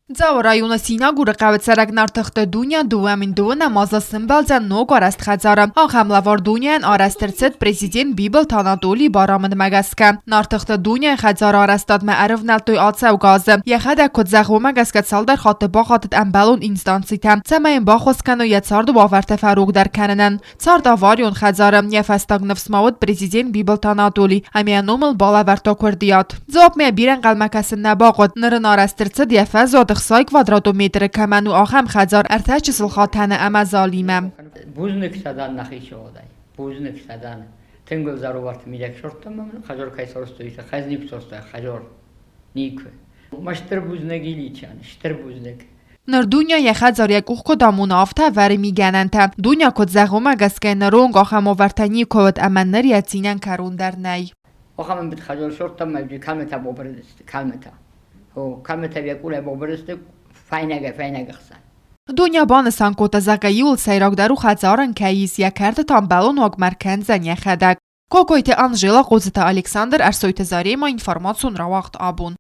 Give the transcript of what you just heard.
Дзауы районы Синагуры хъӕуы цӕрӕг Нартыхты Дуня 2002 азы сымбӕлдзӕн ног арӕзт хӕдзары. Ахӕм лӕвар Дуняйӕн арӕзт ӕрцыд президент Бибылты Анатолийы барамындмӕ гӕсгӕ. Нартыхты Дуняйы хӕдзары арӕзтадмӕ ӕрывнӕлдтой ацӕугӕ азы. Йӕхӕдӕг куыд зӕгъы, уымӕ гӕсгӕ цалдӕр хатты бахатыд ӕмбӕлон инстанцитӕм, цӕмӕй йын баххуыс кӕной йӕ царды уавӕртӕ фӕрогдӕр кӕнынӕн. Цард аварион хӕдзары. Йӕ фӕстаг ныфс ма уыд президент Бибылты Анатоли ӕмӕ йӕ номыл балӕвӕрдта куырдиат. Дзуапмӕ бирӕ ӕнхъӕлмӕ кӕсын нӕ бахъуыд. Ныр ын арӕзт ӕрцыд йӕ фӕзуат 60 квадратон метры кӕмӕн у, ахӕм хӕдзар ӕртӕ чысыл хатӕны ӕмӕ залимӕ. Бузныг сӕ дӕн нӕхи сыгъдӕй. Бузныг сӕ дӕн. Тынг ӕвзӕр мидӕг сырдтон мӕ хӕдзар кӕй сорстой, хӕз никуы сорстой, хӕдзар. Никуы. Мӕ стыр бузныг Ильичӕн, стыр бузныг. Ныр Дуня йӕ хӕдзар йӕ къух куыд амоны, афтӕ ӕвӕры мигӕнӕнтӕ. Дуня куыд зӕгъы, уымӕ гӕсгӕ ныронг ахӕм уавӕртӕ никуы уыд ӕмӕ ныр йӕ цинӕн кӕрон дӕр нӕй. Ахӕм ӕмбыд хӕдзар сордтам ӕмӕ калмытӕ бабырыдысты, калмытӕ. Калмытӕ йӕ къулӕй бабырыдысты фӕйнӕгӕй фӕйнӕг ӕхсӕн. Дуня банысан кодта, зӕгъгӕ, иуыл сӕйрагдӕр у хӕдзарӕн кӕй ис, йӕ кӕрты та ӕмбӕлон уагмӕ ӕркӕндзӕн йӕхӕдӕг. Кокойты Анжела, Хъодзаты Александр, Ӕрсойты Зарема, информацион рауагъд абон.